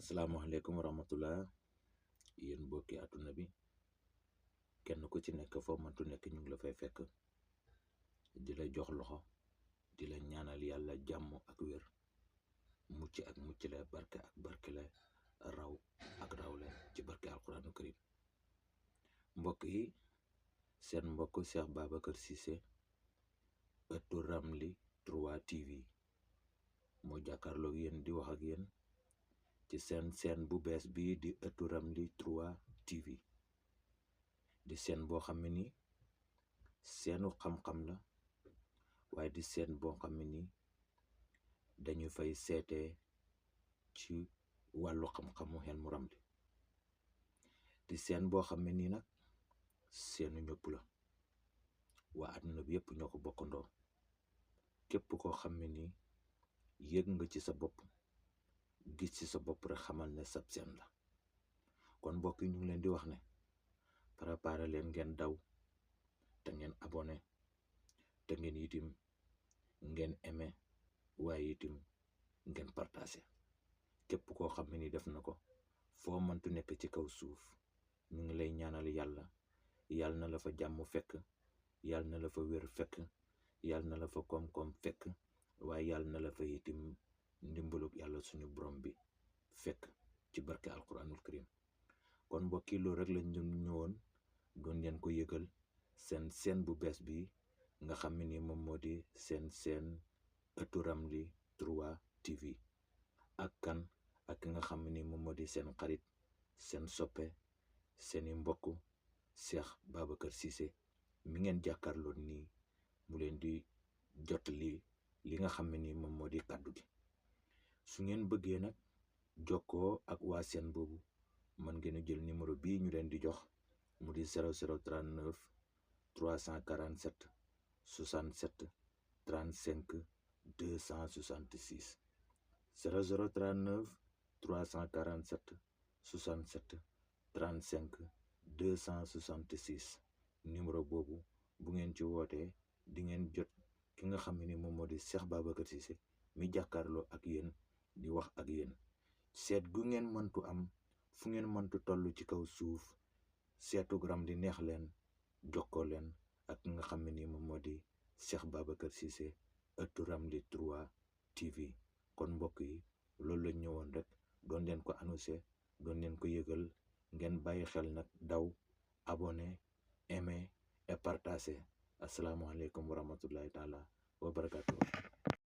asalaamaaleykum wa rahmatullah yéen mbokki àdduna bi kenn ku ci nekk foo mëntu nekk ñu ngi la fay fekk di la jox loxo di la ñaanal yàlla jàmm ak wér mucc ak mucc la barke ak barke la raw ak rawle ci barke alquranu karim mbokk yi seen mbokk Cheikh Babacar Cissé ëttu Ramli 3 TV moo jàkkaarloog yéen di wax ak yéen ci seen bu bees bii di ëttu Ramli 3 TV di seen boo xam ne ni seenu xam-xam la waaye di seen boo xam ne ni dañu fay seetee ci wàllu xam-xamu Hilmu Ramli di seen boo xam ne ni nag seenu ñëpp la waa àdduna bi yépp ñoo ko bokkandoo képp koo xam ne ni yëg nga ci sa bopp gis ci sa bopp rek xamal ne sab seen la kon mbokk yi ñu ngi leen di wax ne préparé leen ngeen daw te ngeen abonné te ngeen itim ngeen aimé waaye itim ngeen partagé képp koo xam ne ni def na ko foo mëntu nekk ci kaw suuf ñu ngi lay ñaanal yàlla na la fa jàmm fekk yàlla na la fa wér fekk yàlla na la fa koom-koom fekk waaye yàlla na la fa itim ndimbalug yàlla suñu borom bi fekk ci barke alquranul karim kon mbokki loolu rek lañ ñëwoon doon leen ko yëgal seen bu bees bi nga xam ne ni moom moo di seen ëttu Ramli 3 TV ak kan ak ki nga xam ne ni moom moo di seen xarit seen soppe seeni mbokk Cheikh Babacar Cissé mi ngeen jàkkaarloon nii mu leen di jot li nga xam ne ni moom moo di kàddu gi su ngeen bëggee nag jokkoo ak waa seen boobu mën ngeen a jël numéro bii ñu leen di jox mu di 0039 347 67 35 266 0039 347 67 35 266 numéro boobu bu ngeen ci wootee di ngeen jot ki nga xam ne ni moom moo di Cheikh Babacar Cissé mi jàkkaarloo ak yéen di wax ak yéen seet gu ngeen mëntu am fu ngeen mëntu toll ci kaw suuf seetu Ramli neex leen jokkoo leen ak nga xam ne ni moom moo di Cheikh Babacar Cissé ëttu Ramli 3 TV kon mbokk yi loolu lañ ñëwoon rek doon leen ko annoncé doon leen ko yëgal ngeen bàyyi xel nag daw abonné aimé et partagé asalaamaaleykum wa rahmatullahi taala wa barakatuh